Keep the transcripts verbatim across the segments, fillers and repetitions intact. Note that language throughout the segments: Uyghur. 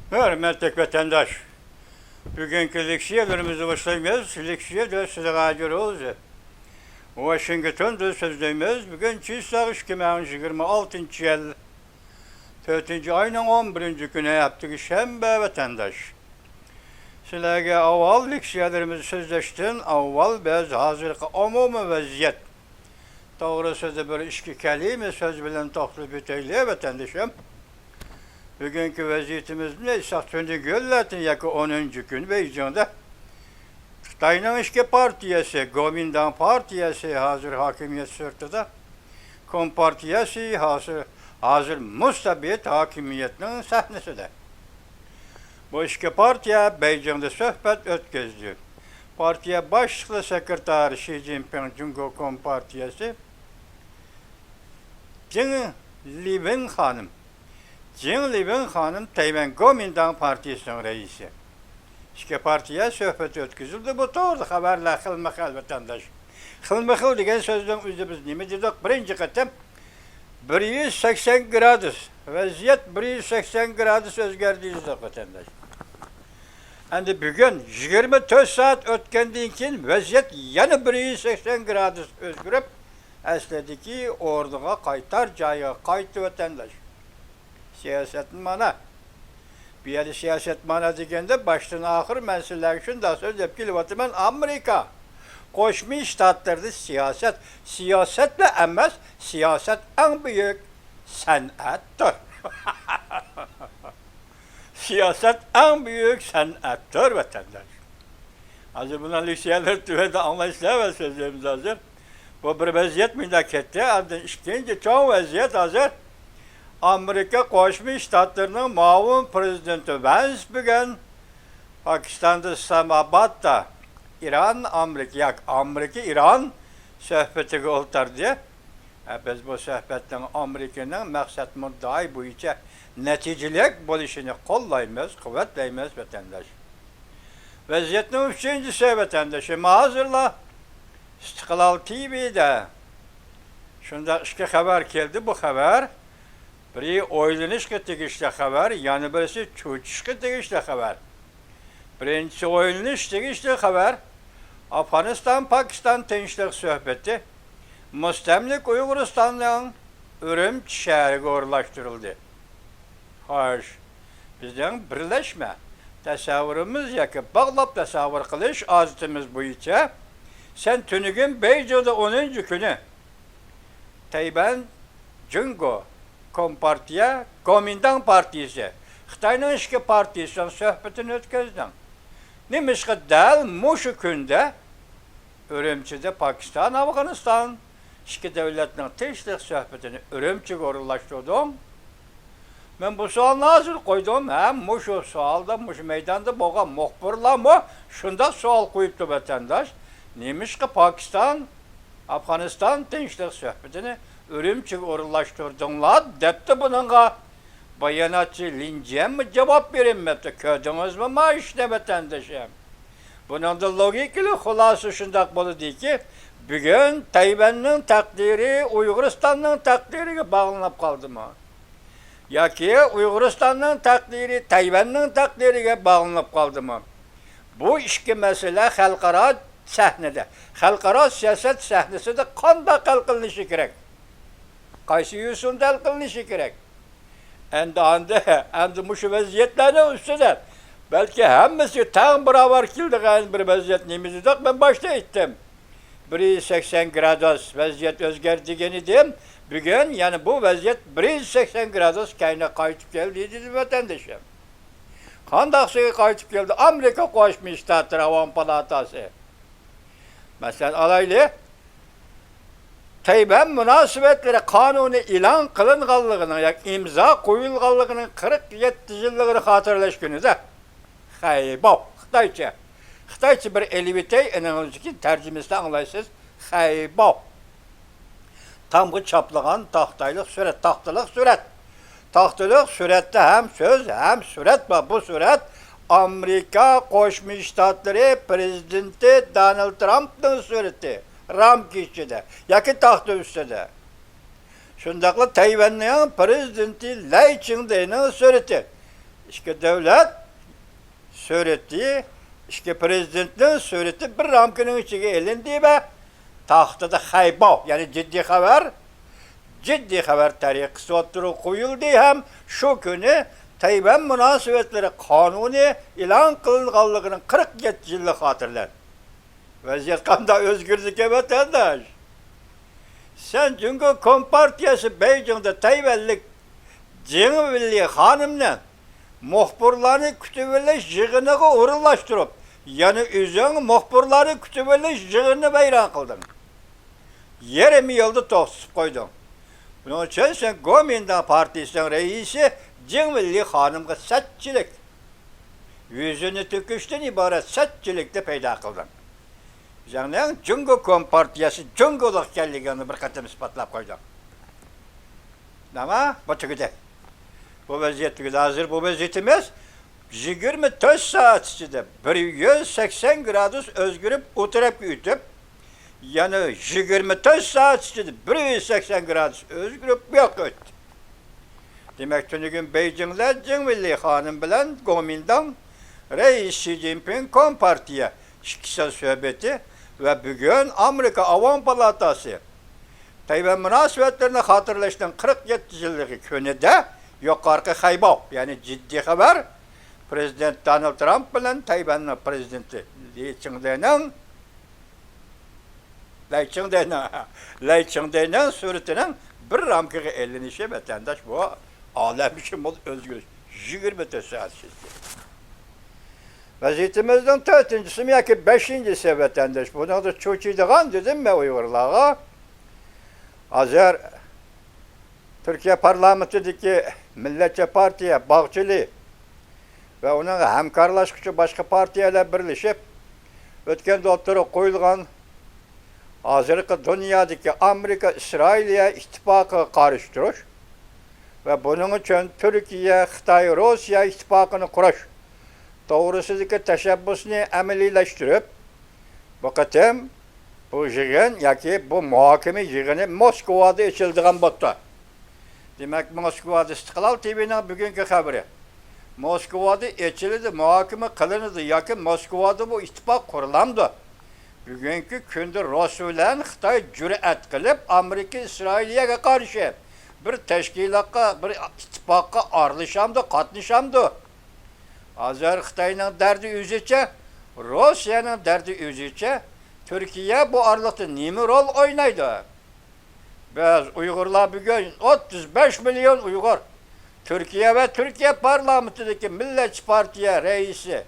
ھۆرمەتلىك ۋەتەنداش، بۈگۈنكى لېكسىيەلىرىمىزنى باشلايمىز. لېكسىيە دەرسلىرىگە ھازىر بولۇڭ. ۋاشىنگتوندىن سۆزلەيمىز. بۈگۈن چىسلاغ ئىككى مىڭ يىگىرمە ئالتىنچى يىل تۆتىنچى ئاينىڭ ئون بىرىنچى كۈنى، ھەپتىگە شەنبە ۋەتەنداش. سىلەرگە ئاۋۋال لېكسىيەلىرىمىزنى سۆزلەشتىن ئاۋۋال بىز ھازىرقى ئومۇمىي ۋەزىيەت توغرىسىدا بىر ئىككى كەلىمە سۆز بىلەن توختىلىپ ئۆتەيلى، ۋەتەندىشىم. بۈگۈنكى ۋەزىيىتىمىزنى ئېيتساق، تۈنۈگۈنلەردىن ياكى ئونىنچى كۈن بېيجىڭدا خىتاينىڭ ئىككى پارتىيەسى، گومىنداڭ پارتىيەسى ھازىر ھاكىمىيەت سىرتىدا، كومپارتىيەسى ھازىر، ھازىر مۇستەبىت ھاكىمىيەتنىڭ سەھنىسىدە. بۇ ئىككى پارتىيە بېيجىڭدا سۆھبەت ئۆتكۈزدى. پارتىيە باشلىقى سېكرېتارى شى جىنپىڭ جۇڭگو كومپارتىيەسى جېڭ لىۋېن خانىم، جېڭ لىۋېن خانىم تەيۋەن گومىنداڭ پارتىيىسىنىڭ رەئىسى. ئىككى پارتىيە سۆھبىتى ئۆتكۈزۈلدى. بۇ توغرىدا خەۋەرلەر خىلمۇ خىل، ۋەتەنداش. خىلمۇ خىل دېگەن سۆزنىڭ ئۆزى بىز نېمە دېدۇق؟ بىرىنچى قېتىم بىر يۈز سەكسەن گرادۇس، ۋەزىيەت بىر يۈز سەكسەن گرادۇس ئۆزگەردى دېدۇق، ۋەتەنداش. ئەمدى بۈگۈن يىگىرمە تۆت سائەت ئۆتكەندىن كېيىن ۋەزىيەت يەنە بىر يۈز سەكسەن گرادۇس ئۆزگىرىپ، ئەسلىدىكى ئورنىغا قايتار، جايىغا قايتتى، ۋەتەنداش. سىياسەت مانا. بۇ يەردە سىياسەت مانا دېگەندە، باشتىن ئاخىر مەن سىلەرگە شۇنداق سۆزلەپ كېلىۋاتىمەن، ئامېرىكا قوشما شتاتلىرىدا سىياسەت، سىياسەتلا ئەمەس، سىياسەت ئەڭ بۈيۈك سەنئەتتۇر. سىياسەت ئەڭ بۈيۈك سەنئەتتۇر، ۋەتەنداش. ھازىر بۇنىڭ لېكسىيەلىرى تۆۋەندە ئاڭلايسىلەر ۋە سۆزلەيمىز ھازىر. بۇ بىر ۋەزىيەت مۇنداق كەتتى. ئاندىن ئىككىنچى چوڭ ۋەزىيەت ھازىر ئامېرىكا قوشما شتاتلىرىنىڭ مۇئاۋىن پىرېزىدېنتى ۋەنس بۈگۈن پاكىستاندا ئىسلامئابادتا ئىران، ئامېرىكا ياكى ئامېرىكا ئىران سۆھبىتىگە ئولتۇردى. ھە، بىز بۇ سۆھبەتنىڭ ئامېرىكىنىڭ مەقسەت مۇددىئايى بويىچە نەتىجىلىك بولۇشىنى قوللايمىز، قۇۋۋەتلەيمىز، ۋەتەنداش. ۋەزىيەتنىڭ ئۈچىنچىسى، ۋەتەندىشىم، ھازىرلا ئىستىقلال تىۋىدە شۇنداق ئىككى خەۋەر كەلدى. بۇ خەۋەر بىرى ئويلىنىشقا تېگىشلىك خەۋەر، يەنە بىرسى چۆچۈشكە تېگىشلىك خەۋەر. بىرىنچىسى ئويلىنىش تېگىشلىك خەۋەر، ئافغانىستان پاكىستان تىنچلىق سۆھبىتى مۇستەملىكە ئۇيغۇرىستاننىڭ ئۈرۈمچى شەھىرىگە ئورۇنلاشتۇرۇلدى. خوش، بىزنىڭ بىرلەشمە تەسەۋۋۇرىمىز ياكى باغلاپ تەسەۋۋۇر قىلىش ئادىتىمىز بويىچە، سەن تۈنۈگۈن بېيجىڭدا ئونىنچى كۈنى تەيبەن جۇڭگو كومپارتىيە، گومىنداڭ پارتىيىسى، خىتاينىڭ ئىككى پارتىيىسىنىڭ سۆھبىتىنى ئۆتكۈزدۈڭ. نېمىشقا دەل مۇشۇ كۈندە ئۈرۈمچىدە پاكىستان، ئافغانىستان ئىككى دۆلەتنىڭ تىنچلىق سۆھبىتىنى ئۈرۈمچىگە ئورۇنلاشتۇردۇڭ؟ مەن بۇ سوئالنى ھازىر قويدۇم. ھەم مۇشۇ سوئالدا، مۇشۇ مەيداندا بولغان مۇخبىرلارمۇ شۇنداق سوئال قويۇپتۇ، ۋەتەنداش. نېمىشقا پاكىستان، ئافغانىستان تىنچلىق سۆھبىتىنى ئۈرۈمچىگە ئورۇنلاشتۇردۇڭلار؟ دەپتۇ بۇنىڭغا. باياناتچى لىن جيەنمۇ جاۋاب بېرەلمەپتۇ. كۆردىڭىزمۇ ما ئىشنى، ۋەتەندىشىم؟ بۇنىڭدىن لوگىكىلىق خۇلاسە شۇنداق بولىدۇكى، بۈگۈن تەيۋەننىڭ تەقدىرى ئۇيغۇرىستاننىڭ تەقدىرىگە باغلىنىپ قالدىمۇ؟ ياكى ئۇيغۇرىستاننىڭ تەقدىرى تەيۋەننىڭ تەقدىرىگە باغلىنىپ قالدىمۇ؟ بۇ ئىككى مەسىلە خەلقئارا سەھنىدە، خەلقئارا سىياسەت سەھنىسىدە قانداق ھەل قىلىنىشى كېرەك؟ قايسى يوسۇندا ھەل قىلىنىشى كېرەك؟ ئەمدى ئاندى، ئەمدى مۇشۇ ۋەزىيەتلەرنىڭ ئۈستىدە بەلكى ھەممىسى تەڭ باراۋەر كېلىدىغان بىر ۋەزىيەت نېمە دېدۇق؟ مەن باشتا ئېيتتىم. بىر يۈز سەكسەن گرادۇس ۋەزىيەت ئۆزگەردى دېگەن ئىدىم. بۈگۈن يەنە بۇ ۋەزىيەت بىر يۈز سەكسەن گرادۇس كەينىگە قايتىپ كەلدى دېدىم، ۋەتەندىشىم. قانداقسىغا قايتىپ كەلدى؟ ئامېرىكا قوشما شتاتلىرى ئاۋام پالاتاسى. مەسىلەن ئالايلى، تەيۋەن مۇناسىۋەتلىرى قانۇنى ئېلان قىلىنغانلىقىنىڭ ياكى ئىمزا قويۇلغانلىقىنىڭ قىرىق يەتتە يىللىقىنى خاتىرىلەش كۈنىدە. خەيباۋ، خىتايچە. خىتايچە بىر ئېلىۋېتەي، ئېنىڭىزدىكى تەرجىمىسىنى ئاڭلايسىز. خەيباۋ. تامغا چاپلىغان تاختايلىق سۈرەت، تاختىلىق سۈرەت. تاختىلىق سۈرەتتە ھەم سۆز، ھەم سۈرەت بار. بۇ سۈرەت ئامېرىكا قوشما شتاتلىرى پىرېزىدېنتى دونالد ترامپنىڭ سۈرىتى، رامكا ئىچىدە ياكى تاختا ئۈستىدە. شۇنداقلا تەيۋەننىڭ پىرېزىدېنتى لەي چىڭدېينىڭ سۈرىتى. ئىككى دۆلەت سۈرىتى، ئىككى پىرېزىدېنتنىڭ سۈرىتى بىر رامكىنىڭ ئىچىگە ئېلىندى ۋە تاختىدا خەيباۋ، يەنى جىددىي خەۋەر، جىددىي خەۋەر تەرىقىسى ئوتتۇرىغا قويۇلدى ھەم شۇ كۈنى تەيۋەن مۇناسىۋەتلىرى قانۇنى ئېلان قىلىنغانلىقىنىڭ قىرىق يەتتە يىللىقى خاتىرىلەندى. ۋەزىيەت قانداق ئۆزگىرىدىكەن، ۋەتەنداش؟ سەن جۇڭگو كومپارتىيەسى بېيجىڭدا تەيۋەنلىك جېڭ ۋېنلى خانىمنى مۇخبىرلارنى كۈتۈۋېلىش يىغىنىغا ئورۇنلاشتۇرۇپ، يەنە ئۆزۈڭ مۇخبىرلارنى كۈتۈۋېلىش يىغىنىنى ۋەيران قىلدىڭ. يېرىم يىلدا توختىتىپ قويدۇڭ. بۇنىڭ ئۈچۈن سەن گومىنداڭ پارتىيىسىنىڭ رەئىسى جېڭ ۋېنلى خانىمغا سەتچىلىك، يۈزىنى تۆكۈشتىن ئىبارەت سەتچىلىكنى پەيدا قىلدىڭ. ئۆزۈڭنىڭ جۇڭگو كومپارتىيەسى جۇڭگولۇق ئىكەنلىكىڭنى بىر قېتىم ئىسپاتلاپ قويدۇڭ. نېمە؟ بۇ تۈگىدى. بۇ ۋەزىيەت تۈگىدى. ھازىر بۇ ۋەزىيىتىمىز يىگىرمە تۆت سائەت ئىچىدە بىر يۈز سەكسەن گرادۇس ئۆزگىرىپ، ئۇ تەرەپكە ئۆتۈپ، يەنە يىگىرمە تۆت سائەت ئىچىدە بىر يۈز سەكسەن گرادۇس ئۆزگىرىپ، بۇ ياققا ئۆتتى. دېمەك، تۈنۈگۈن بېيجىڭدا جېڭ ۋېنلى خانىم بىلەن گومىنداڭ رەئىس شى جىنپىڭ كومپارتىيە ئىككىسى سۆھبىتى ۋە بۈگۈن ئامېرىكا ئاۋام پالاتاسى تەيۋەن مۇناسىۋەتلىرىنى خاتىرىلەشنىڭ قىرىق يەتتە يىللىقى كۈنىدە يۇقىرىقى خەيباۋ، يەنى جىددىي خەۋەر، پىرېزىدېنت دونالد ترامپ بىلەن تەيۋەننىڭ پىرېزىدېنتى لى چىڭدېنىڭ، لەي چىڭدېنىڭ، لەي چىڭدېنىڭ سۈرىتىنىڭ بىر رامكىغا ئېلىنىشى، ۋەتەنداش، بۇ ئالەمشۇمۇل ئۆزگىرىش. يىگىرمە تۆت سائەت ئىچىدە. ۋەزىيىتىمىزنىڭ تۆتىنچىسىمۇ ياكى بەشىنچىسى، ۋەتەنداش، بۇنىڭدا چۆچۈيدىغان دېدىم مەن ئۇيغۇرلارغا. ھازىر تۈركىيە پارلامېنتىدىكى مىللەتچى پارتىيە، باغچىلى ۋە ئۇنىڭغا ھەمكارلاشقۇچى باشقا پارتىيەلەر بىرلىشىپ، ئۆتكەندە ئوتتۇرىغا قويۇلغان ھازىرقى دۇنيادىكى ئامېرىكا، ئىسرائىلىيە ئىتتىپاقىغا قارشى تۇرۇش ۋە بۇنىڭ ئۈچۈن تۈركىيە، خىتاي، روسىيە ئىتتىپاقىنى قۇرۇش توغرىسىدىكى تەشەببۇسنى ئەمەلىيلەشتۈرۈپ، بۇ قېتىم بۇ يىغىن ياكى بۇ مۇھاكىمە يىغىنى موسكۋادا ئېچىلىدىغان بوپتۇ. دېمەك، موسكۋادا ئىستىقلال تىۋىنىڭ بۈگۈنكى خەۋىرى. موسكۋادا ئېچىلىدۇ، مۇھاكىمە قىلىنىدۇ ياكى موسكۋادا بۇ ئىتتىپاق قۇرۇلامدۇ؟ بۈگۈنكى كۈندە روس بىلەن خىتاي جۈرئەت قىلىپ، ئامېرىكا ئىسرائىلىيەگە قارشى بىر تەشكىلاتقا، بىر ئىتتىپاققا ئارىلىشامدۇ، قاتنىشامدۇ؟ ھازىر خىتاينىڭ دەردى ئۆزىچە، روسىيەنىڭ دەردى ئۆزىچە. تۈركىيە بۇ ئارىلىقتا نېمە رول ئوينايدۇ؟ بىز ئۇيغۇرلار بۈگۈن ئوتتۇز بەش مىليون ئۇيغۇر. تۈركىيە ۋە تۈركىيە پارلامېنتىدىكى مىللەتچى پارتىيە رەئىسى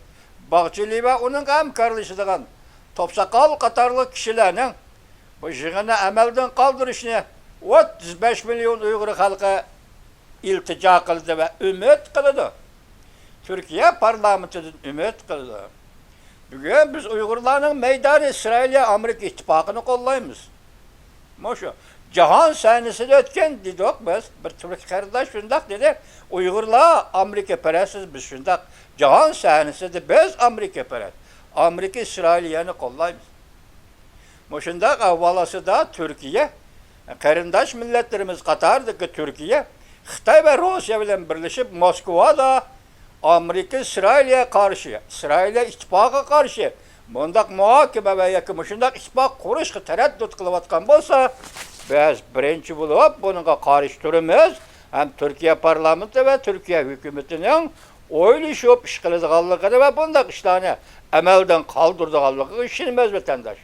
باغچىلى ۋە ئۇنىڭغا ھەمكارلىشىدىغان توپساقال قاتارلىق كىشىلەرنىڭ بۇ يىغىننى ئەمەلدىن قالدۇرۇشىنى ئوتتۇز بەش مىليون ئۇيغۇر خەلقى ئىلتىجا قىلدى ۋە ئۈمىد قىلىدۇ. تۈركىيە پارلامېنتىدىن ئۈمىد قىلىدۇ. بۈگۈن بىز ئۇيغۇرلارنىڭ مەيدانى ئىسرائىلىيە ئامېرىكا ئىتتىپاقىنى قوللايمىز. مۇشۇ جاھان سەھنىسىدە ئۆتكەن دېدۇق بىز. بىر تۈرك قېرىنداش شۇنداق دېدى، ئۇيغۇرلار ئامېرىكىپەرەسسىز، بىز شۇنداق جاھان سەھنىسىدە بىز ئامېرىكىپەرەس. ئامېرىكا ئىسرائىلىيەنى قوللايمىز. مۇشۇنداق ئەھۋال ئاستىدا تۈركىيە، قېرىنداش مىللەتلىرىمىز قاتارىدىكى تۈركىيە، خىتاي ۋە روسىيە بىلەن بىرلىشىپ موسكۋادا ئامېرىكا ئىسرائىلىيەگە قارشى، ئىسرائىلىيە ئىتتىپاقىغا قارشى مۇنداق مۇھاكىمە ۋە ياكى مۇشۇنداق ئىتتىپاق قۇرۇشقا تەرەددۇت قىلىۋاتقان بولسا، بىز بىرىنچى بولۇپ بۇنىڭغا قارشى تۇرىمىز ھەم تۈركىيە پارلامېنتى ۋە تۈركىيە ھۆكۈمىتىنىڭ ئويلىشىپ ئىش قىلىدىغانلىقىنى ۋە بۇنداق ئىشلارنى ئەمەلدىن قالدۇرىدىغانلىقىغا ئىشىنىمىز، ۋەتەنداش.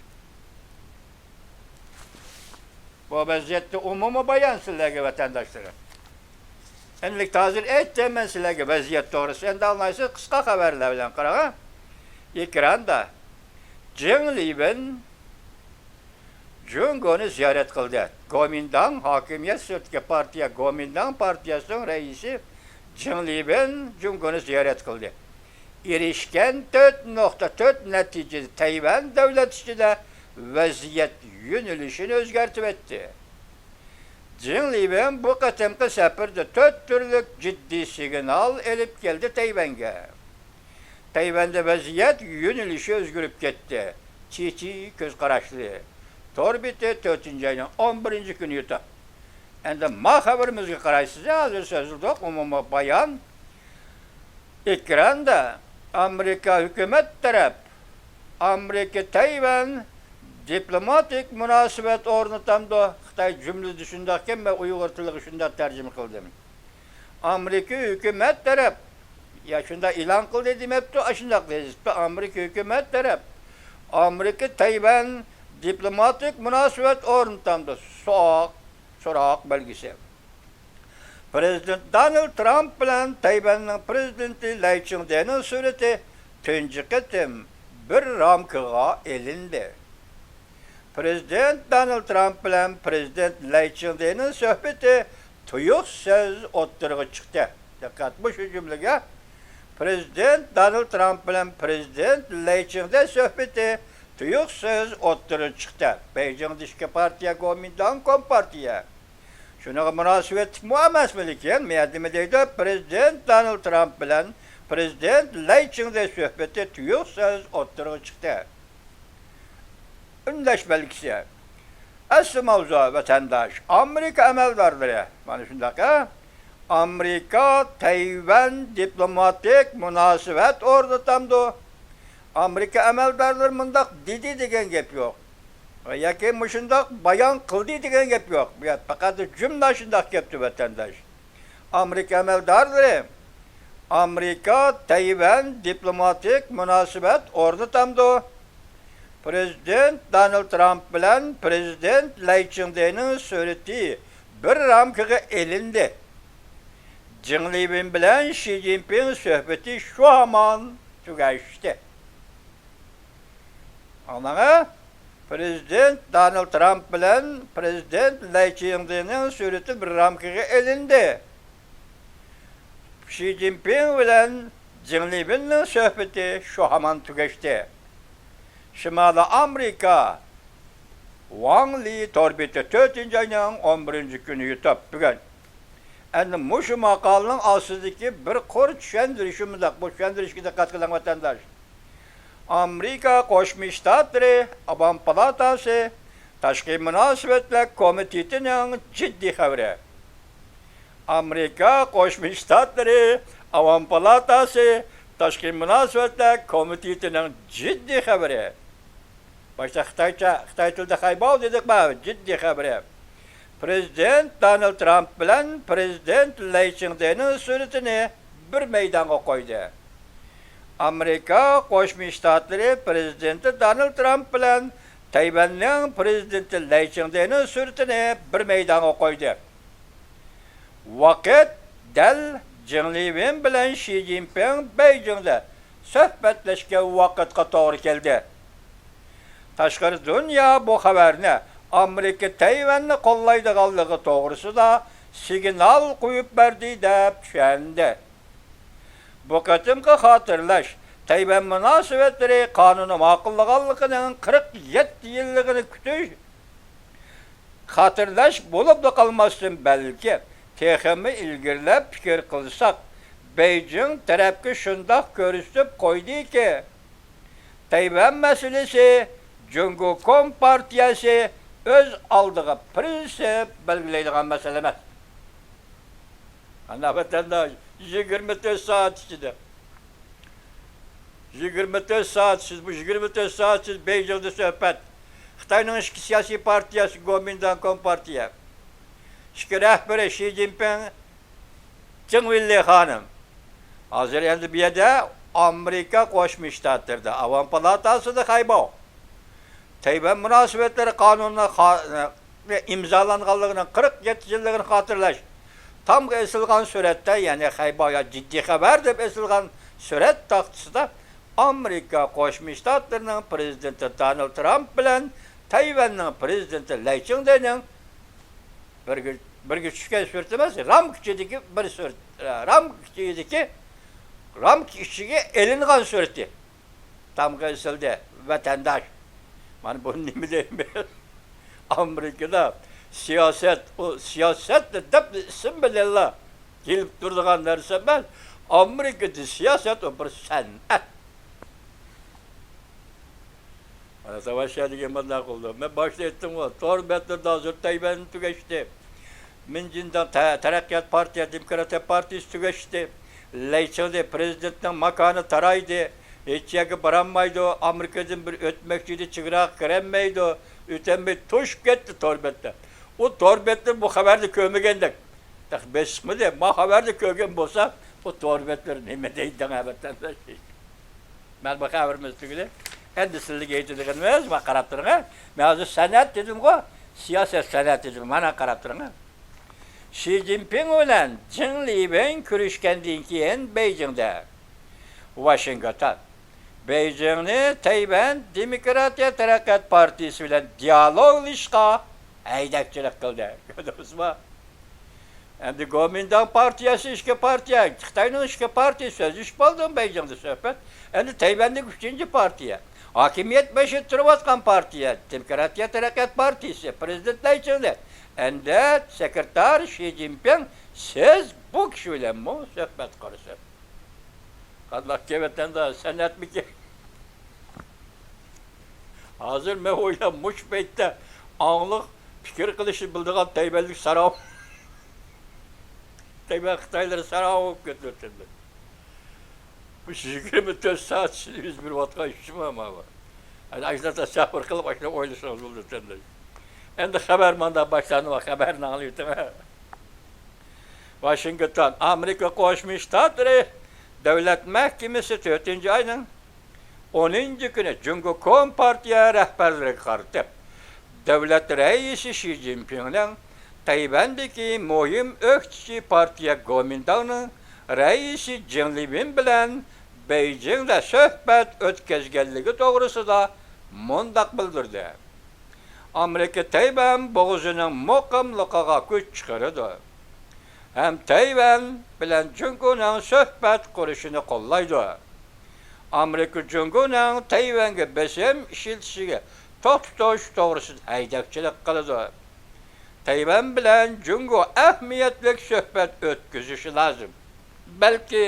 بۇ ۋەزىيەتتە ئومۇمىي بايان سىلەرگە، ۋەتەنداشلىرىم. ئەمدىلىكتە ھازىر ئېيتتىم مەن سىلەرگە ۋەزىيەت توغرىسىدا. ئەمدى ئاڭلايسىز، قىسقا خەۋەرلەر بىلەن قاراڭ. ئېكراندا جېڭ لىۋېن جۇڭگونى زىيارەت قىلدى. گومىنداڭ ھاكىمىيەت سىرتىدىكى پارتىيە، گومىنداڭ پارتىيەسىنىڭ رەئىسى جېڭ لىۋېن جۇڭگونى زىيارەت قىلدى. ئېرىشكەن تۆت نۇقتا تۆت نەتىجىدە تەيۋەن دۆلەت ئىچىدە ۋەزىيەت يۆنىلىشىنى ئۆزگەرتىۋەتتى. جېڭ لىۋېن بۇ قېتىمقى سەپىرىدە تۆت تۈرلۈك جىددىي سىگنال ئېلىپ كەلدى تەيۋەنگە. تەيۋەندە ۋەزىيەت يۆنىلىشى ئۆزگىرىپ كەتتى. چىچى كۆز قاراشلىرى. تور بېتى، تۆتىنچى ئاينىڭ ئون بىرىنچى كۈنى يوتۇق. ئەمدى ما خەۋىرىمىزگە قارايسىز، ھازىر سۆزلىدۇق، ئومۇمىي بايان. ئېكراندا ئامېرىكا ھۆكۈمەت تەرەپ، ئامېرىكا تەيۋەن دىپلوماتىك مۇناسىۋەت ئورنىتامدۇ؟ خىتاي جۈملىدە شۇنداقكەن، مەن ئۇيغۇر تىلىغا شۇنداق تەرجىمە قىلدىم. ئامېرىكا ھۆكۈمەت تەرەپ، يا شۇنداق ئېلان قىلدى دېمەپتۇ، ئاشۇنداق يېزىپتۇ. ئامېرىكا ھۆكۈمەت تەرەپ، ئامېرىكا تەيۋەن دىپلوماتىك مۇناسىۋەت ئورنىتامدۇ؟ سوئال، سوراق بەلگىسى. پرېزىدېنت دونالد ترامپ بىلەن تەيۋەننىڭ پرېزىدېنتى لەي چىڭدېنىڭ سۈرىتى تۇنجى قېتىم بىر رامكىغا ئېلىندى. پرېزىدېنت دونالد ترامپ بىلەن پرېزىدېنت لەي چىڭدېنىڭ سۆھبىتى تۇيۇقسىز ئوتتۇرىغا چىقتى. دىققەت، مۇشۇ جۈملىگە، پرېزىدېنت دونالد ترامپ بىلەن پرېزىدېنت لەي چىڭدې سۆھبىتى تۇيۇقسىز ئوتتۇرىغا چىقتى. بېيجىڭدا ئىككى پارتىيە، گومىنداڭ، كومپارتىيە. شۇنىڭغا مۇناسىۋەتلىكمۇ ئەمەسمىكىن؟ مۇيەردە نېمە دەيدۇ؟ پرېزىدېنت دونالد ترامپ بىلەن پرېزىدېنت لەي چىڭدې سۆھبىتى تۇيۇقسىز ئوتتۇرىغا چىقتى. ئۈندەش بەلگىسى. ئەسلى ماۋزۇ، ۋەتەنداش، ئامېرىكا ئەمەلدارلىرى، مانا شۇنداق، ھە؟ ئامېرىكا تەيۋەن دىپلوماتىك مۇناسىۋەت ئورنىتامدۇ؟ ئامېرىكا ئەمەلدارلىرى مۇنداق دېدى دېگەن گەپ يوق. ياكى مۇشۇنداق بايان قىلدى دېگەن گەپ يوق. بۇ يەردە پەقەت جۈملە شۇنداق كەپتۇ، ۋەتەنداش. ئامېرىكا ئەمەلدارلىرى ئامېرىكا تەيۋەن دىپلوماتىك مۇناسىۋەت ئورنىتامدۇ؟ پرېزىدېنت دونالد ترامپ بىلەن پرېزىدېنت لەي چىڭدېنىڭ سۈرىتى بىر رامكىغا ئېلىندى. جېڭ لىۋېن بىلەن شى جىنپىڭ سۆھبىتى شۇ ھامان تۈگەشتى. ئاڭلاڭا، پرېزىدېنت دونالد ترامپ بىلەن پرېزىدېنت لەي چىڭدېنىڭ سۈرىتى بىر رامكىغا ئېلىندى. شى جىنپىڭ بىلەن جېڭ لىۋېننىڭ سۆھبىتى شۇ ھامان تۈگەشتى. شىمالىي ئامېرىكا ۋاڭ لى تور بېتى تۆتىنچى ئاينىڭ ئون بىرىنچى كۈنى يۇتۇپ، بۈگۈن. ئەمدى مۇشۇ ماقالىنىڭ ئاستىدىكى بىر قۇر چۈشەندۈرۈشى مۇنداق. بۇ چۈشەندۈرۈشكە دىققەت قىلىڭ، ۋەتەنداش. ئامېرىكا قوشما شتاتلىرى ئاۋام پالاتاسى تاشقى مۇناسىۋەتلەر كومىتېتىنىڭ جىددىي خەۋىرى. ئامېرىكا قوشما شتاتلىرى ئاۋام پالاتاسى تاشقى مۇناسىۋەتلەر كومىتېتىنىڭ جىددىي خەۋىرى. باشتا خىتايچە، خىتاي تىلىدا خەيباۋ دېدۇق، ماۋۇ جىددىي خەۋىرى. پرېزىدېنت دونالد ترامپ بىلەن پرېزىدېنت لەي چىڭدېنىڭ سۈرىتىنى بىر مەيدانغا قويدى. ئامېرىكا قوشما شتاتلىرى پرېزىدېنتى دونالد ترامپ بىلەن تەيۋەننىڭ پرېزىدېنتى لەي چىڭدېنىڭ سۈرىتىنى بىر مەيدانغا قويدى. ۋاقىت دەل جېڭ لىۋېن بىلەن شى جىنپىڭ بېيجىڭدا سۆھبەتلەشكەن ۋاقىتقا توغرا كەلدى. تاشقىرى دۇنيا بۇ خەۋەرنى ئامېرىكا تەيۋەننى قوللايدىغانلىقى توغرىسىدا سىگنال قويۇپ بەردى دەپ چۈشەندى. بۇ قېتىمقى خاتىرىلەش تەيۋەن مۇناسىۋەتلىرى قانۇنى ماقۇللىغانلىقىنىڭ قىرىق يىللىقىنى كۈتۈش، خاتىرىلەش بولۇپلا قالماستىن، بەلكى تېخىمۇ ئىلگىرىلەپ پىكىر قىلساق، بېيجىڭ تەرەپكە شۇنداق كۆرسىتىپ قويدىكى، تەيۋەن مەسىلىسى جۇڭگو كومپارتىيەسى ئۆز ئالدىغا پىرىنسىپ بەلگىلەيدىغان مەسىلە ئەمەس. ئانا ۋەتەنداش، يىگىرمە تۆت سائەت ئىچىدە، يىگىرمە تۆت سائەت ئىچىدە، بۇ يىگىرمە تۆت سائەت ئىچىدە بېيجىڭدا سۆھبەت. خىتاينىڭ ئىككى سىياسىي پارتىيەسى، گومىنداڭ، كومپارتىيە، ئىككى رەھبىرى شى جىنپىڭ، جېڭ ۋېنلى خانىم. ھازىر ئەمدى بۇ يەردە ئامېرىكا قوشما شتاتلىرىدا، ئاۋام پالاتاسىدا خەيباۋ. تەيۋەن مۇناسىۋەتلىرى قانۇنىنى خا-، ئىمزالانغانلىقىنىڭ قىرىق يەتتە يىللىقىنى خاتىرىلەش. تامغا ئېسىلغان سۈرەتتە، يەنى خەيباۋ يا جىددىي خەۋەر دەپ ئېسىلغان سۈرەت تاختىسىدا ئامېرىكا قوشما شتاتلىرىنىڭ پرېزىدېنتى دونالد ترامپ بىلەن تەيۋەننىڭ پرېزىدېنتى لەي چىڭدېنىڭ بىرگە، بىرگە چۈشكەن سۈرىتى ئەمەس، رامكا ئىچىدىكى بىر سۈرەت، رامكا ئىچىدىكى، رامكا ئىچىگە ئېلىنغان سۈرىتى. تامغا ئېسىلدى، ۋەتەنداش. مانا بۇ نېمە دەيمەن؟ ئامېرىكىدا سىياسەت، ئۇ سىياسەت دەپ ئىسىم بىلەنلا كېلىپ تۇرىدىغان نەرسە ئەمەس. ئامېرىكىدا سىياسەت ئۇ بىر سەنئەت. مانا تاۋاشيا دېگەن مۇنداق قىلدى. مەن باشتا ئېيتتىمغۇ، تور بەتلىرىدە ھازىر تەيۋەن تۈگەشتى. مىنجىنداڭ تە-، تەرەققىيات پارتىيە، دېموكراتىيە پارتىيىسى تۈگەشتى. لەيچىڭدە پىرېزىدېنتنىڭ ماكانى تارايدى، ھېچ يەرگە بارالمايدۇ، ئامېرىكىدىن بىر ئۆتمەكچى ئىدى، چېگراغا كىرەلمەيدۇ، ئۆتەلمەي توشۇپ كەتتى تور بەتلەر. ئۇ تور بەتلەر بۇ خەۋەردە كۆرمىگەندەك. تېخى بېسىق چىقمىدى، ما خەۋەردە كۆرگەن بولسا، ئۇ تور بەتلەر نېمە دەيدۇ ۋەتەنداش؟ مەن بۇ خەۋىرىمىز تۈگىدى. ئەمدى سىلەرگە ئېيتىدىغىنىمىز، ما قاراپ تۇرۇڭ. مەن ھازىر سەنئەت دېدىمغۇ، سىياسەت سەنئەت دېدىم، مانا قاراپ تۇرۇڭ. شى جىنپىڭ بىلەن جېڭ لىۋېن كۆرۈشكەندىن كېيىن بېيجىڭدە، ۋاشىنگتون بېيجىڭنى تەيۋەن دېموكراتىيە تەرەققىيات پارتىيىسى بىلەن دىيالوگلىشىشقا ھەيدەكچىلىك قىلدى. كۆردىڭىزمۇ؟ ئەمدى گومىنداڭ پارتىيەسى ئىككى پارتىيە، خىتاينىڭ ئىككى پارتىيە سۆزلىشىپ بولدى بېيجىڭدا سۆھبەت. ئەمدى تەيۋەندىكى ئۈچىنچى پارتىيە. ھاكىمىيەت بېشىدا تۇرۇۋاتقان پارتىيە، دېموكراتىيە تەرەققىيات پارتىيىسى، پىرېزىدېنت لەيچىڭدە. ئەمدى سېكرېتار شى جىنپىڭ، سىز بۇ كىشى بىلەنمۇ سۆھبەت قىلىسىز. قانداق گەپ ئەتەندە، سەنئەتمىكىن؟ ھازىر مەن ئويلاپ، مۇشۇ پەيتتە ئاڭلىق پىكىر قىلىشنى بىلىدىغان تەيۋەنلىك ساراڭ، تەيۋەن خىتايلىرى ساراڭ بولۇپ كېتىۋاتىدۇ. مۇشۇ يىگىرمە تۆت سائەت ئىچىدە يۈز بېرىۋاتقان ئىشمۇ ماۋۇ؟ ئەنە ئاشۇنداق تەسەۋۋۇر قىلىپ، ئاشۇنداق ئويلىسىڭىز بولىدۇ، تەنلەش. ئەمدى خەۋەر مانداق باشلاندى، خەۋەرنى ئاڭلىۋېتىڭ. ۋاشىنگتون، ئامېرىكا قوشما شتاتلىرى دۆلەت مەھكىمىسى تۆتىنچى ئاينىڭ ئونىنچى كۈنى جۇڭگو كومپارتىيە رەھبەرلىرىگە قارىتىپ، دۆلەت رەئىسى شى جىنپىڭنىڭ تەيۋەندىكى مۇھىم ئۆكتىچى پارتىيە گومىنداڭنىڭ رەئىسى جېڭ لىۋېن بىلەن بېيجىڭدا سۆھبەت ئۆتكۈزگەنلىكى توغرىسىدا مۇنداق بىلدۈردى: ئامېرىكا تەيۋەن بوغۇزىنىڭ مۇقىملىقىغا كۈچ چىقىرىدۇ ھەم تەيۋەن بىلەن جۇڭگونىڭ سۆھبەت قۇرۇشىنى قوللايدۇ. ئامېرىكا جۇڭگونىڭ تەيۋەنگە بېسىم ئىشلىتىشىگە توختىتىش توغرىسىدا ھەيدەكچىلىك قىلىدۇ. تەيۋەن بىلەن جۇڭگو ئەھمىيەتلىك سۆھبەت ئۆتكۈزۈشى لازىم. بەلكى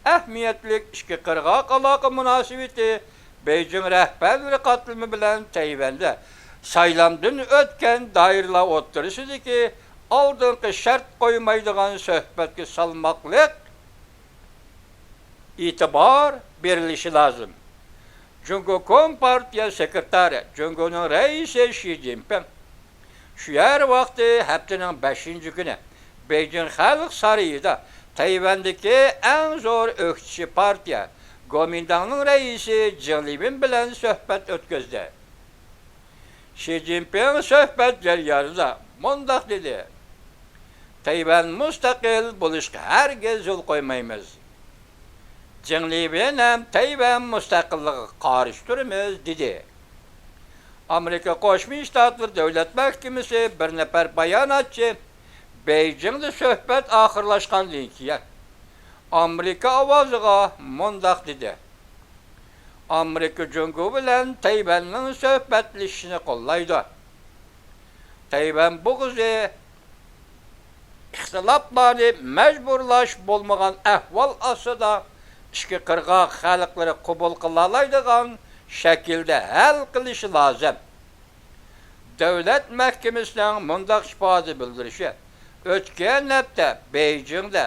ئەھمىيەتلىك ئىككى قىرغاق ئالاقە مۇناسىۋىتى بېيجىڭ رەھبەرلىرى قاتلىمى بىلەن تەيۋەندە سايلامدىن ئۆتكەن دائىرىلەر ئوتتۇرىسىدىكى ئالدىنقى شەرت قويمايدىغان سۆھبەتكە سالماقلىق ئېتىبار بېرىلىشى لازىم. جۇڭگو كومپارتىيە سېكرېتارى، جۇڭگونىڭ رەئىسى شى جىنپىڭ شۇ يەر ۋاقتى ھەپتىنىڭ بەشىنچى كۈنى بېيجىڭ خەلق سارىيىدا تەيۋەندىكى ئەڭ زور ئۆكتىچى پارتىيە گومىنداڭنىڭ رەئىسى جېڭ لىۋېن بىلەن سۆھبەت ئۆتكۈزدى. شى جىنپىڭ سۆھبەت جەريانىدا مۇنداق دېدى: تەيۋەن مۇستەقىل بولۇشقا ھەرگىز يول قويمايمىز. جېڭ لىۋېن ھەم تەيۋەن مۇستەقىللىقىغا قارشى تۇرىمىز، دېدى. ئامېرىكا قوشما شتاتلىرى دۆلەت مەھكىمىسى بىر نەپەر باياناتچى بېيجىڭدا سۆھبەت ئاخىرلاشقاندىن كېيىن، ئامېرىكا ئاۋازىغا مۇنداق دېدى: ئامېرىكا جۇڭگو بىلەن تەيۋەننىڭ سۆھبەتلىشىشىنى قوللايدۇ. تەيۋەن بوغۇزى ئىختىلاپلارنى مەجبۇرلاش بولمىغان ئەھۋال ئاستىدا ئىككى قىرغاق خەلقلىرى قوبۇل قىلالايدىغان شەكىلدە ھەل قىلىشى لازىم. دۆلەت مەھكىمىسىنىڭ مۇنداق ئىپادە بىلدۈرۈشى ئۆتكەن ھەپتە بېيجىڭدە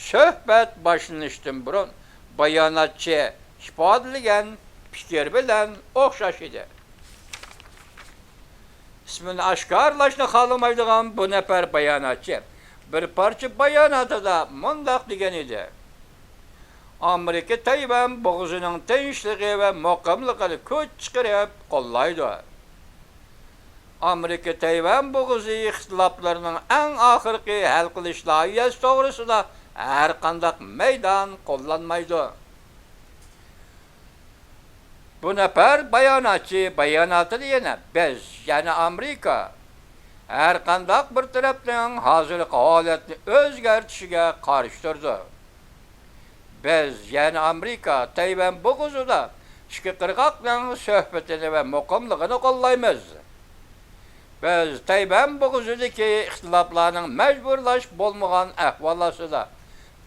سۆھبەت باشلىنىشتىن بۇرۇن باياناتچى ئىپادىلىگەن پىكىر بىلەن ئوخشاش ئىدى. ئىسمىنى ئاشكارىلاشنى خالىمايدىغان بۇ نەپەر باياناتچى بىر پارچە باياناتىدا مۇنداق دېگەن ئىدى: ئامېرىكا تەيۋەن بوغۇزىنىڭ تىنچلىقى ۋە مۇقىملىقىنى كۈچ چىقىرىپ قوللايدۇ. ئامېرىكا تەيۋەن بوغۇزى ئىختىلاپلىرىنىڭ ئەڭ ئاخىرقى ھەل قىلىش لايىھەسى توغرىسىدا ھەرقانداق مەيدان قوللانمايدۇ. بۇ نەپەر باياناتچى باياناتىدا يەنە بىز، يەنى ئامېرىكا، ھەرقانداق بىر تەرەپنىڭ ھازىرقى ھالەتنى ئۆزگەرتىشىگە قارشى تۇرىدۇ. بىز، يەنى ئامېرىكا، تەيۋەن بوغۇزىدا ئىككى قىرغاقنىڭ سۆھبىتىنى ۋە مۇقىملىقىنى قوللايمىز. بىز تەيۋەن بوغۇزىدىكى ئىختىلاپلارنىڭ مەجبۇرلاش بولمىغان ئەھۋال ئاستىدا،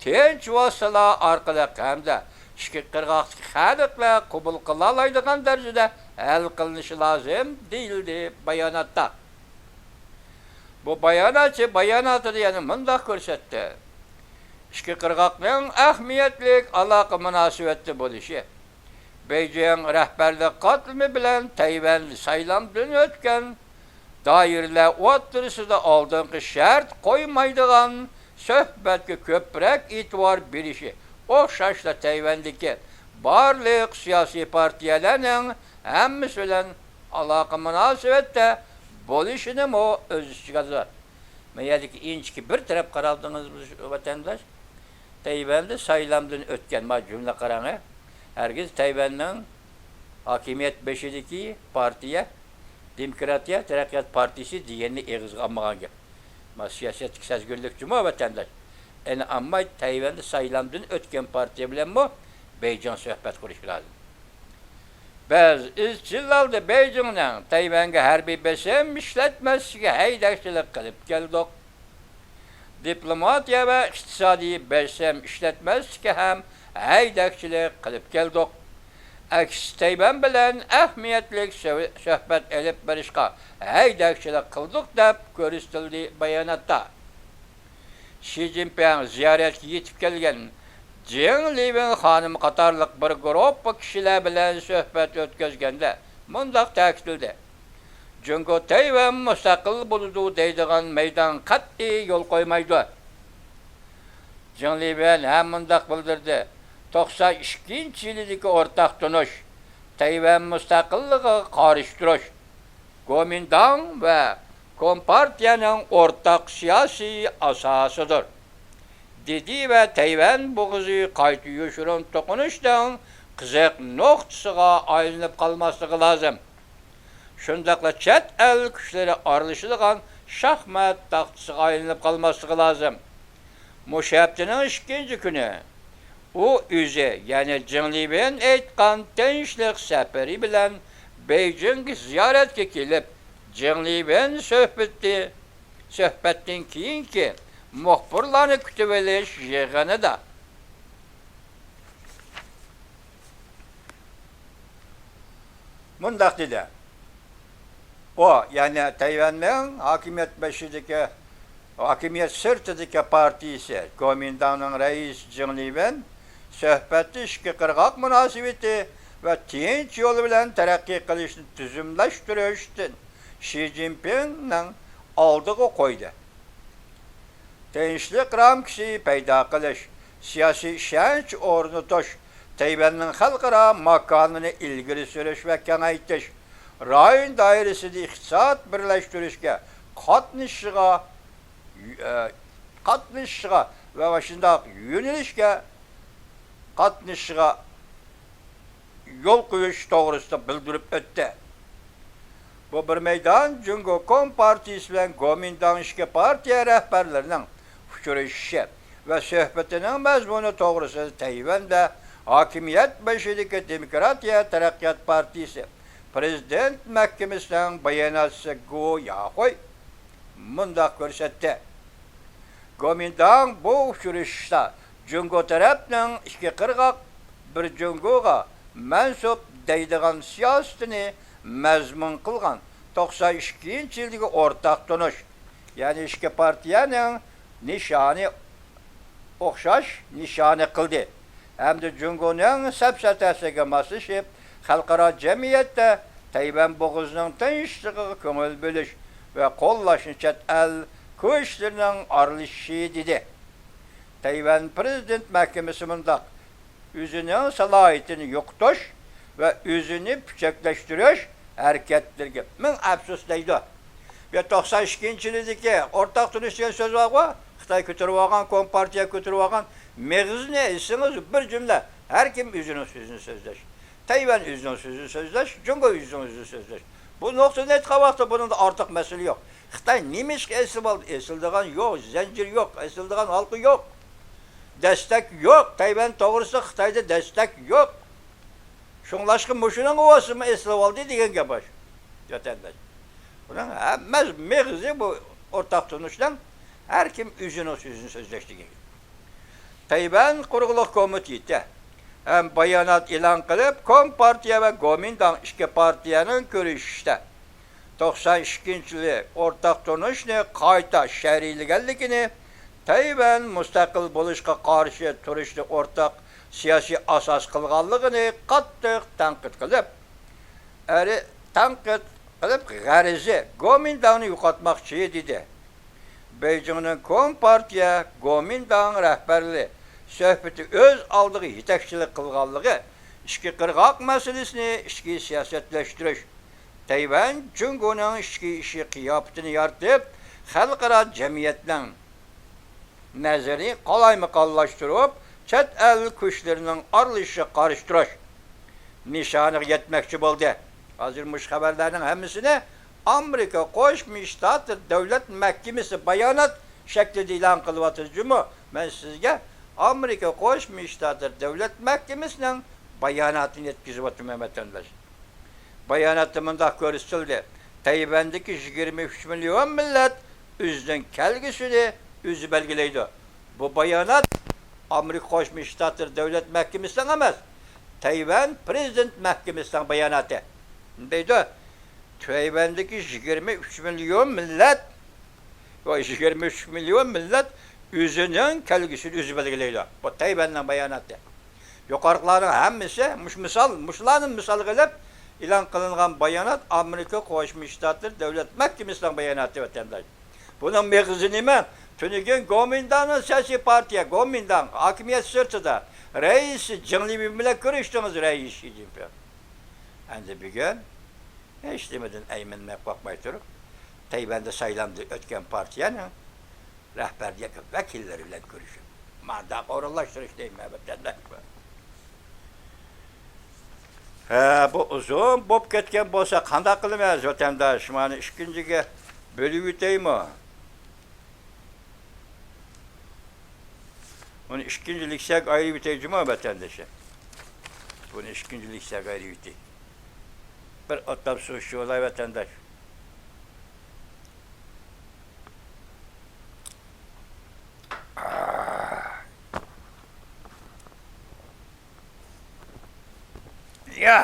تىنچ ۋاسىتىلەر ئارقىلىق ھەمدە ئىككى قىرغاقتىكى خەلقلەر قوبۇل قىلالايدىغان دەرىجىدە ھەل قىلىنىشى لازىم، دېيىلدى باياناتتا. بۇ باياناتچى باياناتىدا يەنە مۇنداق كۆرسەتتى: ئىككى قىرغاقنىڭ ئەھمىيەتلىك ئالاقە مۇناسىۋەتتە بولۇشى، بېيجىڭ رەھبەرلىك قاتلىمى بىلەن تەيۋەن سايلامدىن ئۆتكەن دائىرىلەر ئوتتۇرىسىدا ئالدىنقى شەرت قويمايدىغان سۆھبەتكە كۆپرەك ئېتىبار بېرىشى، ئوخشاشلا تەيۋەندىكى بارلىق سىياسىي پارتىيەلەرنىڭ ھەممىسى بىلەن ئالاقە مۇناسىۋەتتە بولۇشىنىمۇ ئۆز ئىچىگە ئالىدۇ. ما يەردىكى ئىنچىكە بىر تەرەپ قارالدىڭىز، ۋەتەنداش. تەيۋەندە سايلامدىن ئۆتكەن، ما جۈملە قاراڭ، ھە. ھەرگىز تەيۋەننىڭ ھاكىمىيەت بېشىدىكى پارتىيە، دېموكراتىيە تەرەققىيات پارتىيىسى دېگەننى ئېغىزغا ئالمىغان گەپ. ما سىياسەتتىكى سەزگۈرلۈك جۇمۇ، ۋەتەنداش. ئەنە ئامماي تەيۋەندە سايلامدىن ئۆتكەن پارتىيە بىلەنمۇ بېيجىڭ سۆھبەت قۇرۇشى لازىم. بىز ئىزچىل ھالدا بېيجىڭنىڭ تەيۋەنگە ھەربىي بېسىم ئىشلەتمەسلىكىگە ھەيدەكچىلىك قىلىپ كەلدۇق. دىپلوماتىيە ۋە ئىقتىسادىي بېسىم ئىشلەتمەسلىككە ھەم ھەيدەكچىلىك قىلىپ كەلدۇق. ئەكسىچە تەيۋەن بىلەن ئەھمىيەتلىك سۆ-، سۆھبەت ئېلىپ بېرىشقا ھەيدەكچىلىك قىلدۇق، دەپ كۆرسىتىلدى باياناتتا. شى جىنپىڭ زىيارەتكە يېتىپ كەلگەن جېڭ لىۋېن خانىم قاتارلىق بىر گۇرۇپپا كىشىلەر بىلەن سۆھبەت ئۆتكۈزگەندە مۇنداق تەكىتلىدى: جۇڭگو تەيۋەن مۇستەقىل بولىدۇ دەيدىغان مەيدان قەتئىي يول قويمايدۇ. جېڭ لىۋېن ھەم مۇنداق بىلدۈردى: توقسان ئىككىنچى يىلىدىكى ئورتاق تونۇش، تەيۋەن مۇستەقىللىقىغا قارشى تۇرۇش، گومىنداڭ ۋە كومپارتىيەنىڭ ئورتاق سىياسىي ئاساسىدۇر، دېدى ۋە تەيۋەن بوغۇزى قايتا يوشۇرۇن توقۇنۇشنىڭ قىزىق نۇقتىسىغا ئايلىنىپ قالماسلىقى لازىم. شۇنداقلا چەت ئەل كۈچلىرى ئارىلىشىدىغان شاھمات تاختىسىغا ئايلىنىپ قالماسلىقى لازىم. مۇشۇ ھەپتىنىڭ ئىككىنچى كۈنى ئۇ ئۆزى، يەنى جېڭ لىۋېن ئېيتقان تىنچلىق سەپىرى بىلەن بېيجىڭغا زىيارەتكە كېلىپ، جېڭ لىۋېن سۆھبىتى، سۆھبەتتىن كېيىنكى مۇخبىرلارنى كۈتۈۋېلىش يىغىنىدا مۇنداق دېدى. ئۇ، يەنى تەيۋەننىڭ ھاكىمىيەت بېشىدىكى، ھاكىمىيەت سىرتىدىكى پارتىيىسى گومىنداڭنىڭ رەئىسى جېڭ لىۋېن سۆھبەتتە ئىككى قىرغاق مۇناسىۋىتى ۋە تىنچ يول بىلەن تەرەققىي قىلىشنى تۈزۈملەشتۈرۈشتىن شى جىنپىڭنىڭ ئالدىغا قويدى. تىنچلىق رامكىسى پەيدا قىلىش، سىياسىي ئىشەنچ ئورنىتىش، تەيۋەننىڭ خەلقئارا ماكانىنى ئىلگىرى سۈرۈش ۋە كېڭەيتىش، رايون دائىرىسىدە ئىقتىساد بىرلەشتۈرۈشكە قاتنىشىشىغا، ئە، قاتنىشىشىغا ۋە شۇنداق يۆنىلىشكە قاتنىشىشىغا يول قويۇش توغرىسىدا بىلدۈرۈپ ئۆتتى. بۇ بىر مەيدان جۇڭگو كومپارتىيىسى بىلەن گومىنداڭ ئىككى پارتىيە رەھبەرلىرىنىڭ ئۇچرىشىشى ۋە سۆھبىتىنىڭ مەزمۇنى توغرىسىدا تەيۋەندە ھاكىمىيەت بېشىدىكى دېموكراتىيە تەرەققىيات پارتىيىسى پرېزىدېنت مەھكىمىسىنىڭ باياناتچىسى گو ياخۇي مۇنداق كۆرسەتتى. گومىنداڭ بۇ ئۇچرىشىشتا جۇڭگو تەرەپنىڭ ئىككى قىرغاق، بىر جۇڭگوغا مەنسۇپ دەيدىغان سىياسىتىنى مەزمۇن قىلغان توقسان ئىككىنچى يىلدىكى ئورتاق تونۇش، يەنى ئىككى پارتىيەنىڭ نىشانى ئوخشاش نىشانى قىلدى ھەمدە جۇڭگونىڭ سەپسەتەسىگە ماسلىشىپ، خەلقئارا جەمئىيەتتە تەيۋەن بوغۇزىنىڭ تىنچلىقىغا كۆڭۈل بۆلۈش ۋە قوللاشنى چەت ئەل كۈچلىرىنىڭ ئارىلىشىشى، دېدى. تەيۋەن پرېزىدېنت مەھكىمىسى مۇنداق: ئۆزىنىڭ سالاھىيىتىنى يوقىتىش ۋە ئۆزىنى پۈچەكلەشتۈرۈش ھەرىكەتلىرىگە مىڭ ئەپسۇس دەيدۇ. بۇ توقسان ئىككىنچى يىلىدىكى ئورتاق تونۇش دېگەن سۆز بارغۇ، خىتاي كۆتۈرۈۋالغان، كومپارتىيە كۆتۈرۈۋالغان، مېغىزىنى ئېيتسىڭىز بىر جۈملە، ھەر كىم ئۆزىنىڭ سۆزىنى سۆزلەش. تەيۋەن ئۆزىنىڭ سۆزىنى سۆزلەش، جۇڭگو ئۆزىنىڭ سۆزىنى سۆزلەش. بۇ نۇقتىدىن ئېيتقان ۋاقىتتا بۇنىڭدا ئارتۇق مەسىلە يوق. خىتاي نېمىشقا ئېسىلىۋالدى؟ ئېسىلىدىغان يوق، زەنجىر يوق، ئېسىلىدىغان ھالقا يوق. دەستەك يوق. تەيۋەن توغرىسىدا خىتايدا دەستەك يوق. شۇڭلاشقا مۇشۇنىڭغا بولسىمۇ ئېسىلىۋالدى دېگەن گەپ ئاشۇ، ۋەتەنداش. بۇنىڭ ھەممە مېغىزى بۇ ئورتاق تونۇشنىڭ ھەر كىم ئۆزىنىڭ سۆزىنى سۆزلەش دېگەن گەپ. تەيۋەن قۇرۇقلۇق كومىتېتى ھەم بايانات ئېلان قىلىپ، كومپارتىيە ۋە گومىنداڭ ئىككى پارتىيەنىڭ كۆرۈشۈشتە توقسان ئىككىنچى يىلى ئورتاق تونۇشنى قايتا شەرھلىگەنلىكىنى، تەيۋەن مۇستەقىل بولۇشقا قارشى تۇرۇشنى ئورتاق سىياسىي ئاساس قىلغانلىقىنى قاتتىق تەنقىد قىلىپ، ئەرى-، تەنقىد قىلىپ، غەرىزى گومىنداڭنى يوقاتماقچى، دېدى. بېيجىڭنىڭ كومپارتىيە گومىنداڭ رەھبەرلىرى سۆھبىتى ئۆز ئالدىغا يېتەكچىلىك قىلغانلىقى، ئىچكى قىرغاق مەسىلىسىنى ئىچكى سىياسەتلەشتۈرۈش، تەيۋەن جۇڭگونىڭ ئىچكى ئىشى قىياپىتىنى يارىتىپ، خەلقئارا جەمئىيەتنىڭ نەزىرىنى قالايمىقانلاشتۇرۇپ، چەت ئەل كۈچلىرىنىڭ ئارىلىشىشىغا قارشى تۇرۇش نىشانىغا يەتمەكچى بولدى. ھازىر مۇشۇ خەۋەرلەرنىڭ ھەممىسىنى ئامېرىكا قوشما شتاتلىرى دۆلەت مەھكىمىسى بايانات شەكلىدە ئېلان قىلىۋاتىدۇ جۇمۇ. مەن سىزگە ئامېرىكا قوشما شتاتلىرى دۆلەت مەھكىمىسىنىڭ باياناتىنى يەتكۈزۈۋاتىمەن، ۋەتەنداش. باياناتتا مۇنداق كۆرسىتىلدى: تەيۋەندىكى يىگىرمە ئۈچ مىليون مىللەت ئۆزىنىڭ كەلگۈسىنى ئۆزى بەلگىلەيدۇ. بۇ بايانات ئامېرىكا قوشما شتاتلىرى دۆلەت مەھكىمىسىنىڭ ئەمەس، تەيۋەن پرېزىدېنت مەھكىمىسىنىڭ باياناتى. نېمە دەيدۇ؟ تەيۋەندىكى يىگىرمە ئۈچ مىليون مىللەت، يىگىرمە ئۈچ مىليون مىللەت ئۆزىنىڭ كەلگۈسىنى ئۆزى بەلگىلەيدۇ. بۇ تەيۋەننىڭ باياناتى. يۇقىرىقىلارنىڭ ھەممىسى مۇشۇ مىسال، مۇشۇلارنى مىسالغا ئېلىپ ئېلان قىلىنغان بايانات ئامېرىكا قوشما شتاتلىرى دۆلەت مەھكىمىسىنىڭ باياناتى، ۋەتەنداش. بۇنىڭ مېغىزى نېمە؟ تۈنۈگۈن گومىنداڭنىڭ سىياسىي پارتىيە، گومىنداڭ ھاكىمىيەت سىرتىدا رەئىسى جېڭ لىۋېن بىلەن كۆرۈشتىڭىز، رەئىس شى جىنپىڭ. ئەمدى بۈگۈن ھېچنېمىدىن ئەيمەنمەي قورقماي تۇرۇپ، تەيۋەندە سايلامدا ئۆتكەن پارتىيەنىڭ رەھبەرلىك ۋەكىللىرى بىلەن كۆرۈشۈپ، مانداق ئورۇنلاشتۇرۇش دەيمەن، ۋەتەنداش. ھە، بۇ ئۇزۇن بولۇپ كەتكەن بولسا قانداق قىلىمىز، ۋەتەنداش؟ مانا ئىككىنچىگە بۆلۈۋېتەيمۇ؟ بۇنى ئىككىنچى لېكسىيەگە ئايرىۋېتەي جۇمۇ، ۋەتەندىشىم. بۇنى ئىككىنچى لېكسىيەگە ئايرىۋېتەي. بىر ئوتلاپ سۇ ئىچىۋالاي، ۋەتەنداش. يا،